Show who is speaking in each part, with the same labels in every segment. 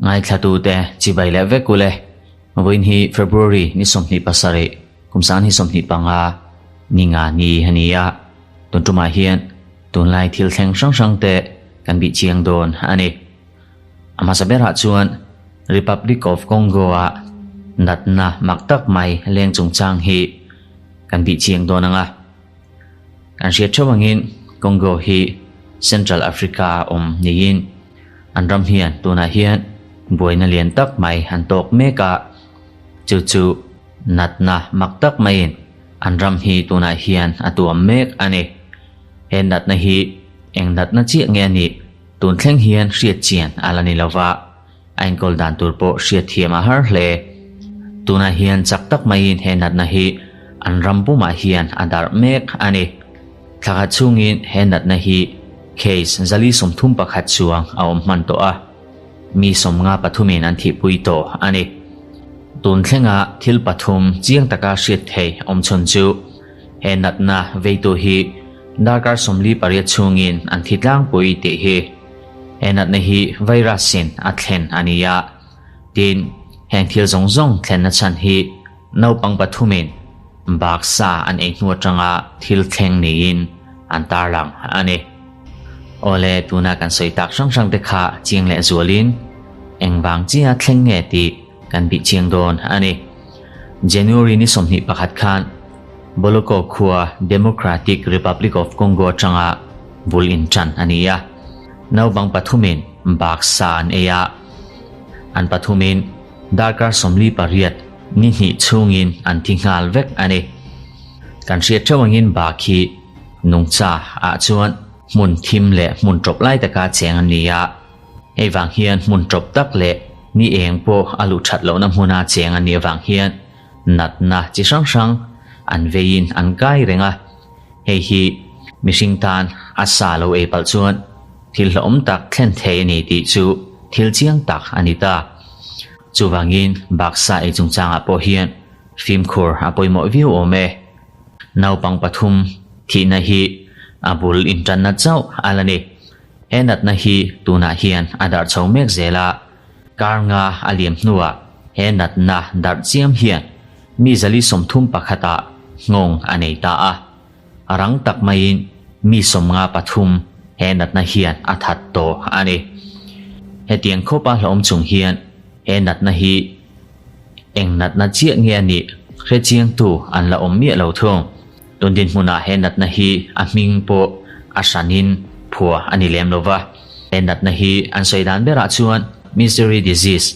Speaker 1: Ngaithlatute chibai leh vek ule. Vawiin hi February ni 27, kum sang hi 25 ni nga ni a ni a. Tun tumah hian tunlai thil thleng hrang hrang te kan bih chiang dawn a ni. A hmasa berah chuan Republic of Congo-a natna mak tak mai leng chungchang hi kan bih chiang dawn ang a. Kan hriat theuh angin Congo hi Central Africa a awm niin an ram hian tunah hian buaina lian tak mai an tawk mek a, chu chu natna mak tak maiin an ram hi tunah hian a tuam mek a ni. He natna hi eng natna chiah nge a nih tun thleng hian hriat chian a la ni lova, a enkawl dan tur pawh hriat thiam a har hle. Tunah hian chak tak maiin he natna hi an ram pumah hian a darh mek a ni. Thla khat chhungin he natna hi case 431 chuang a awm hman tawh a, mi 53 in an thihpui tawh a ni. Tun thlenga thil pathum chiang taka hriat thei awm chhun chu he natna veitu hi darkar 48 chhungin an thi tlangpui tih hi. He natna hi virus in a thlen a ni a, tin, heng thil zawng zawng thlenna chhan hi naupang pathumin baksa an ei hnu atanga thil thleng niin an tarlang a ni. Awle, tuna kan sawi tak hrang hrang te kha chiang leh zualin engvang chia thleng nge tih kan bih chiang dawn a ni. January ni 21 khan Boloko khua Democratic Republic of Congo atanga bul intan a ni a. Naupang pathumin baksa an ei a, an pathumin darkar 48 ni hnih chhungin an thi nghal vek a ni. Kan hriat theuh angin bak hi nungcha ah chuan hmun thim leh hmun tawp lai taka cheng an ni a. Hei vang hian hmun tawp tak leh ni eng pawh a luh that lohna hmuna cheng an nih avang hian natna chi hrang hrang an veiin an kai reng a. Hei hi mihring tan a sa lo ei palh chuan thil hlauhawm tak thlen thei a ni tih chu thil chiang tak a ni ta. Chuvangin baksa ei chungchangah pawh hian fimkhur a pawimawh viau awm e. Naupang pathum thihna hi a bul intanna chauh a la ni. He natna hi tunah hian a darh chho mek zel a, kar nga a liam hnuah he natna darh chiam hian mi 431 ah nghawng a nei ta a. A rang tak maiin mi 53 he natna hian a that tawh a ni. Hetiang khawpa hlauhawm chung hian he natna hi eng natna chiah nge a nih hre chiangtu an la awm miah lo thung. Tun dinhmunah he natna hi a hming pawh a hranin phua a ni lem lo va. He natna hi an sawi dan berah chuan mystery disease,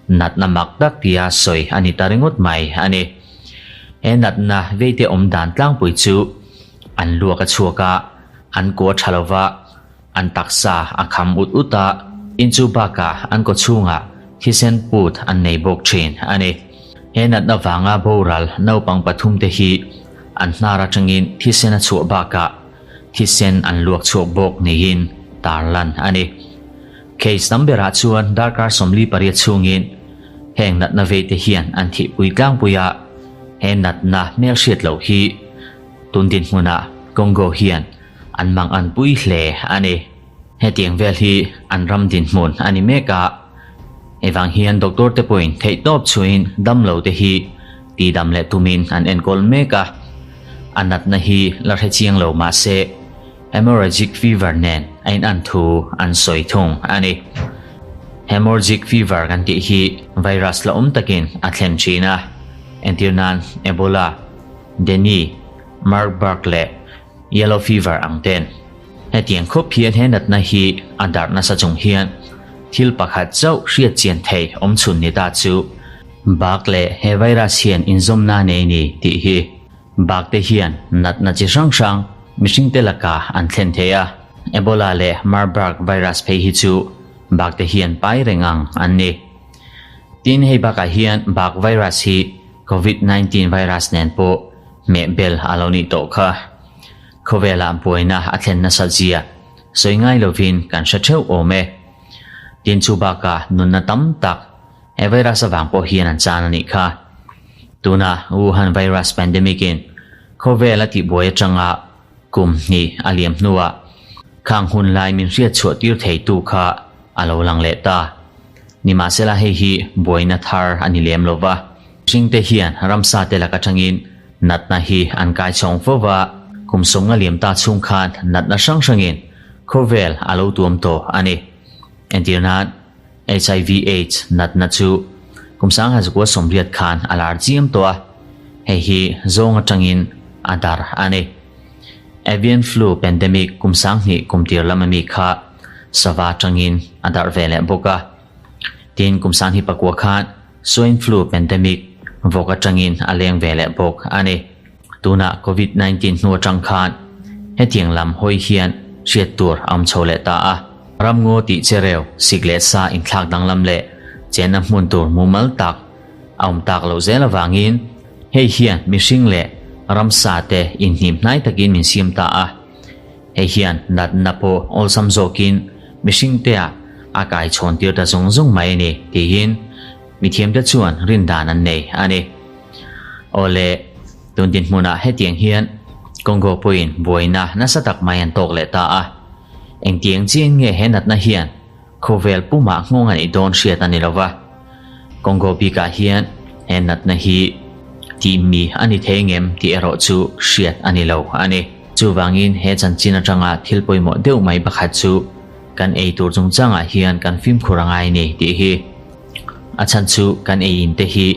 Speaker 1: natna mak tak tia sawi a ni ta ringawt mai a ni. He natna veite awm dan tlangpui chu an luak a chhuak a, an kua tha lo va, an taksa a kham ut ut a, in chu bakah an kaw chhungah thisen put an nei bawk thin a ni. He natna vanga boral naupang pathum te hi an hnar atangin thisen a chhuah bakah thisen an luak chhuak bawk niin tarlan a ni. Case tam berah chuan darkar 48 chhungin heng natna veite hian an thihpui tlangpui a, he natna hmelhriat loh hi tun dinhmunah Congo hian an mang an pui hle a ni. Hetiang vel hi an ram dinhmun a ni mek a, hei vang hian doctor te pawhin theihtawp chhuiin damlo te hi tidam leh tumin an enkawl mek a, a natna hi la hre chiang lo mah se hemorrhagic fever nen a inan thu an sawi thung a ni. Hemorrhagic fever kan tih hi virus la awm takin a thlen thin a, entir nan Ebola, Dengue, Marburg leh Yellow fever ang ten. Hetiang khawp hian he natna hi a darh nasa chung hian thil pakhat chauh hriat chian thei awm chhun ni ta chu bak leh he virus hian inzawmna nei ni tih hi. Bak te hian natna chi hrang hrang mihring te laka an thlen thei a, Ebola leh Marburg virus phei hi chu bak te hian pai reng ang an ni. Tin, hei bakah hian bak virus hi Covid-19 virus nen pawh hmeh bel a lo nih tawh kha. Khawvelah buaina a thlen nasa zia sawi ngai lovin kan hre theuh awm e. Tin, chu bakah nunna tam tak he virus avang pawh hian an chan a nih kha. Tuna Wuhan virus pandemic in khawvel a tihbuai atanga kum hnih a liam hnuah. Khang hun lai min hriat chhuah tir theitu kha a lo lang leh ta. Nimahsela hei hi buaina thar a ni lem lo va. Mihringte hian ramsa te lak atangin natna hi an kai chhawng fo va, kum sawmnga liam ta chhung khan natna hrang hrangin khawvel a lo tuam tawh a ni. Entir nan, HIV Aids natna chu kum 1980 khan a lar chiam tawh a, hei hi zawng atangin a darh a ni. Avian flu pandemic kum 2000 kum tir lam ami kha sava atangin a darh ve leh bawk a. Tin, kum 2009 khan swine flu pandemic vawk atangin a leng ve leh bawk a ni. Tunah Covid 19 hnu atang khan hetiang lam hawi hian hriat tur a awm chho leh ta a. Ramngaw tih chereu, sik leh sa inthlak danglam leh chenna hmun tur mumal tak a awm tak loh zel avangin hei hian mihring leh ramsa te inhnim hnai takin min siam ta a. Hei hian natna pawh awlsam zawkin mihring tea a kai chhawn tir ta zung zung mai a ni tiin mithiamte chuan rindan an nei a ni. Awle, tun dinhmunah hetiang hian Congo pawhin buaina nasa tak mai an tawk leh ta a. Engtiang chian nge he natna hian khawvel pumah nghawng a neih dawn hriat a ni lo va. Congo bikah hian he natna hi tih mi a ni thei ngem tih erawh chu hriat a ni lo a ni. Chuvangin he chanchin atanga thil pawimawh deuh mai pakhat chu kan ei tur chungchangah hian kan fimkhur a ngai ni tih hi. A chhan chu kan ei in te hi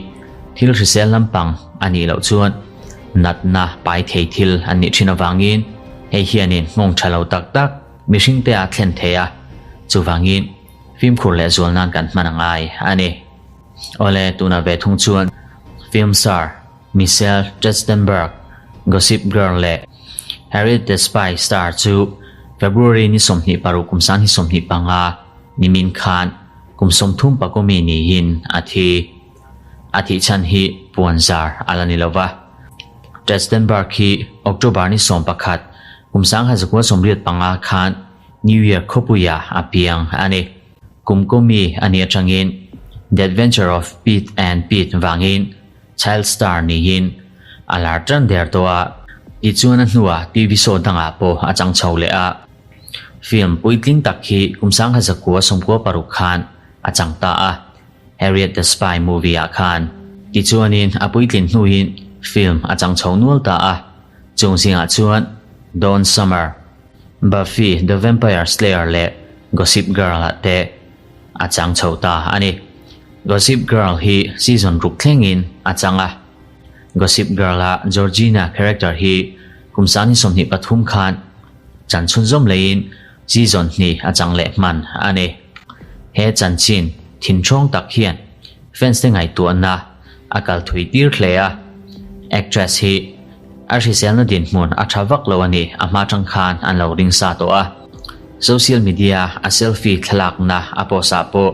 Speaker 1: thil hrisel lampang a nih loh chuan natna pai thei thil an nih thin avangin hei hianin nghawng tha lo tak tak mihring te a thlen thei a, chuvangin fimkhur leh zual nan kan hman a ngai a ni. Awle, tunah ve thung chuan film star Michelle Trachtenberg, Gossip Girl leh Harriet the Spy star chu February ni 26 kum 2025 nimin khan kum 30 pakawmi niin a thi. A thih chhan hi puan zar a la ni lo va. Trachtenberg hi October ni 11 kum 1985 khan New York khawpuia a piang a ni. Kum kawmi a nih atangin The Adventure of Pete and Pete vangin Child star niin a lar tan der tawh a, tichuan a hnuah TV show dangah pawh a chang chho leh a. Film puitling tak hi kum 1996 khan a chang ta a, Harriet the Spy movie-ah khan. Tichuanin a puitlin hnuin film a chang chho nual ta a, chung zingah chuan Dawn Summer, Buffy the Vampire Slayer leh Gossip Girl-ah te a chang chho ta a ni. Gossip Girl hi season ruk thlengin a chang a. Gossip Girl-a Georgina character hi kum 2023 khan chan chhunzawm leiin season hnih a chang leh hman a ni. He chanchin thinthawng tak hian fans te ngaihtuahna a kal thui tir hle a. Actress hi a hriselna dinhmun a tha vak lo a ni a hma tang khan an lo ring sa tawh a. Social media a selfie thlalakna a post ah pawh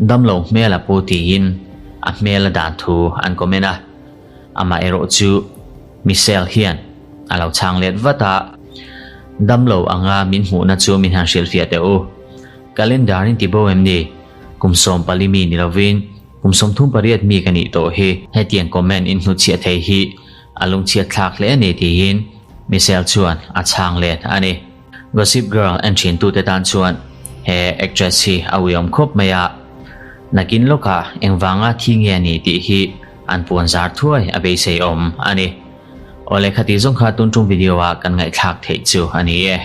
Speaker 1: Damlo hmel a pu tiin a hmel a dan thu an comment a, amah erawh chu Michelle hian a lo chhang let vat a, Damlo anga min hmuhna chu min han hrilhfiah teh u. Calendar in ti bo em ni? Kum 14 mi ni lovin kum 38 mi ka nih tawh hi. Hetiang comment in hnutchhiah thei hi a lungchhiat thlak hle a ni tiin Michelle chuan a chhang let a ni. Gossip Girl en thin tute tan chuan he actress hi a uiawm khawp mai a, nakin lawkah engvanga thi nge a ni tih hi an puan zar thuai a beisei awm a ni. Awle khati zawng kha tun tum video ah kan ngaihthlak theih chu a ni e.